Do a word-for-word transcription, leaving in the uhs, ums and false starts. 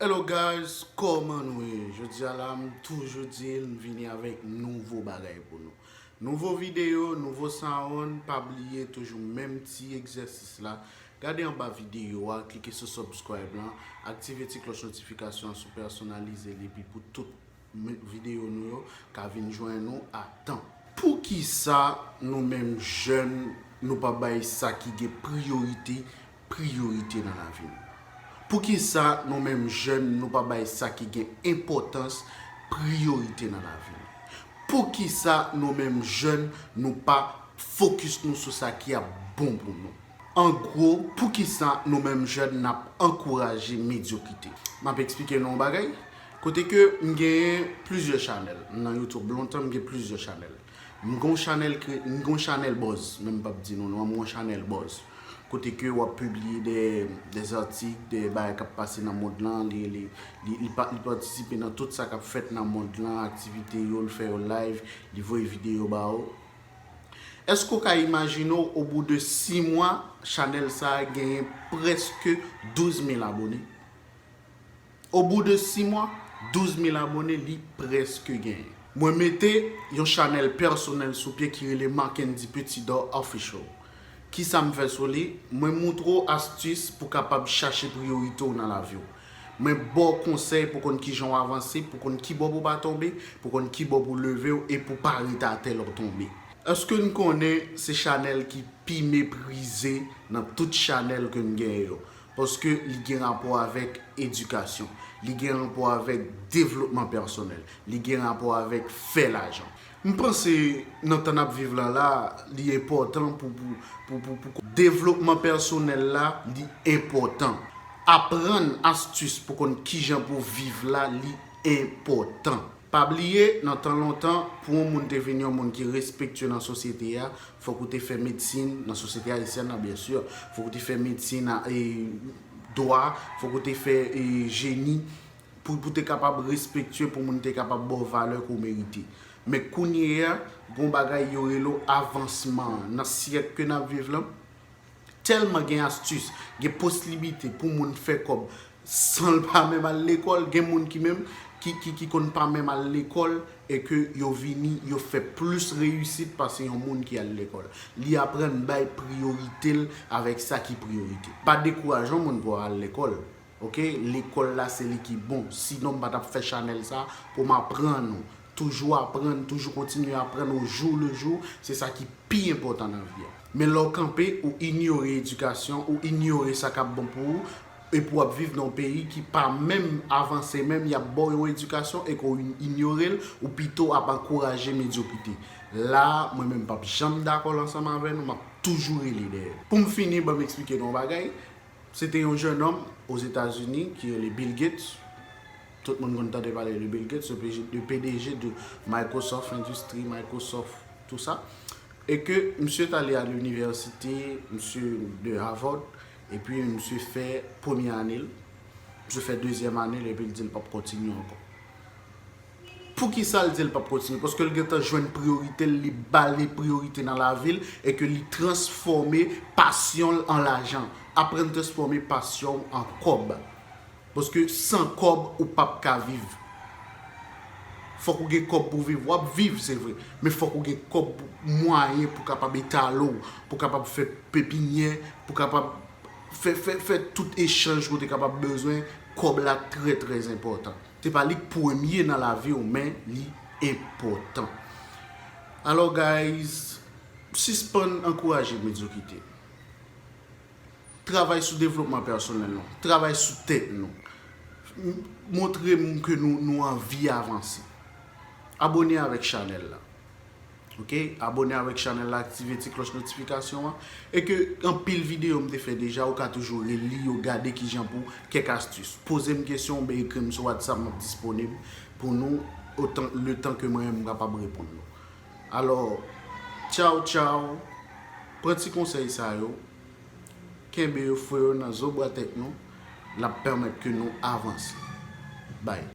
Hello guys, kòman nou ye? Jodi a la, m toujou di l, m vini avèk nouvo bagay pou nou. Nouvo videyo, nouvo sound, pa bliye toujou menm ti egzèsis la. Gade anba videyo a, klike sou subscribe lan, aktive ti klòch notifikasyon an sou pèsonalize li, epi pou tout videyo nou yo ka vin jwenn nou a tan. Poukisa nou menm jèn nou pa bay sa ki gen priyorite, priyorite nan lavi nou? Poukisa nou menm jèn nou pa bay sa ki gen enpòtans, priyorite nan lavi nou? Poukisa nou menm jèn nou pa fokis nou sou sa ki ap bon pou nou? An gwo, poukisa nou menm jèn n ap ankouraje medyokrite? M ap eksplike nou yon bagay. Kote ke m genyen plizyè chanèl. M nan YouTube lontan, m gen plizyè chanèl. M gon chanèl kre, m gon chanèl buzz, menm m p ap di nou non, m gon chanèl buzz. Kote ke w ap pibliye de, de zatik, de bagay k ap pase nan mond lan, li, li, li, li pa, li patisipe nan tout sa k ap fèt nan mond lan, aktivite yo, l fè yo live, li voye videyo ba ou. Èske w ka imajine w, au bout de sis mwa, chanèl sa a genyen prèske douz mil abone? Au bout de sis mwa, douz mil abone, li prèske genyen. Mwen mete yon chanèl pèsonèl sou pye ki rele Marckendy Petit Dor Official. Kisa m fè sou li? Mwen moutre w astis pou w kapab chache priyorite w nan lavi w. Mwen ba w konsèy pou konn kijan w avanse, pou konn kibò pou w pa tonbe, pou konn kibò pou w leve w e pou w pa ret atè lè w tonbe. Èske n konnen se chanèl ki pi meprize nan tout chanèl ke n genyen yo? Paske li gen rapò avèk edikasyon, li gen rapò avèk devlopman pèsonèl, li gen rapò avèk fè lajan. M panse nan tan n ap viv la la, li enpòtan pou, pou, pou, pou, pou devlopman pèsonèl la, li enpòtan. Aprann astis pou konn kijan pou w viv la, li enpòtan. Pa bliye, nan tan lontan, pou yon moun te vin yon moun ki respektye nan sosyete a, fòk ou te fè medsin, nan sosyete ayisyèn nan, byen si, fòk ou te fè medsin, e, dwa, fòk ou te fè, e, jeni, pou, pou te kapab respektye, pou moun te kapab ba w valè ke w merite. Men kounye a, gon bagay yo rele w avansman an. Nan syèk ke n ap viv lan, tèlman gen astis, gen posiblite pou moun fè kòb san l pa menm al lekòl. Gen moun ki menm, ki, ki, ki konn pa menm al lekòl, e ke yo vini, yo fè plis reyisit pase yon moun ki al lekòl. Li aprann bay priyorite l avèk sa ki priyorite. Pa dekouraje yon moun pou al lekòl. Oke, lekòl la se li ki bon. Sinon, m pa t ap fè chanèl sa pou m aprann ou. Toujou aprann, toujou kontinye aprann au jour le jour, se sa ki pi enpòtan nan vi a. Men lè w kanpe, ou inyore edikasyon, ou inyore sa k ap bon pou ou, epi w ap viv nan yon peyi ki pa menm avanse menm, y ap ba w yon edikasyon e ke w in-, inyore l, ou pito ap ankouraje medyokrite. La, mwen menm, m p ap janm dakò ansanm avè nou, m ap toujou rele dèyè. Pou m fini, ban m eksplike nou yon bagay. Se te yon jennonm Ozetazini ki rele Bill Gates. Tout moun konn tande pale de Bill Gates, le P G, le P D G de Microsoft Industries, Microsoft, tout sa. E ke misye t ale a linivèsite, misye de Harvard, epi misye fè premye ane l, misye fè dezyèm ane l, epi l di l p ap kontinye ankò. Poukisa l di l p ap kontinye? Paske l gentan jwenn priyorite l, li ba li priyorite nan lavi l, e ke li transfòme pasyon l an lajan. Aprann transfòme pasyon w an kòb. Paske san kòb, ou p ap ka viv. Fòk ou gen kòb pou viv. W ap viv, se vre. Men fòk ou gen kòb pou, mwayen pou kapab etale w, pou kapab fè pepinyè, pou kapab fè, fè, fè tout echanj ke w te kapab bezwen. Kòb la trè, trè enpòtan. Se pa li k premye nan lavi w, men li enpòtan. Alò, guys, sispann ankouraje medyokrite. Travay sou devlopman pèsonèl nou. Travay sou tèt nou. M-, montre m ke nou, nou anvi avanse. Abone avèk chanèl la. Oke? Abone avèk chanèl la, aktive ti klòch notifikasyon an. E ke anpil videyo m te fè deja, ou ka toujou reli yo, gade kijan pou kèk astis. Poze m kesyon oubyen ekri m sou WhatsApp, m ap disponib pou nou otan, letan ke mwen menm m kapab reponn nou. Alò, tchaw, tchaw. Pran ti konsèy sa yo. Kenbe yo, foure yo nan zo bwa tèt nou. L ap pèmèt ke nou avanse. Bye.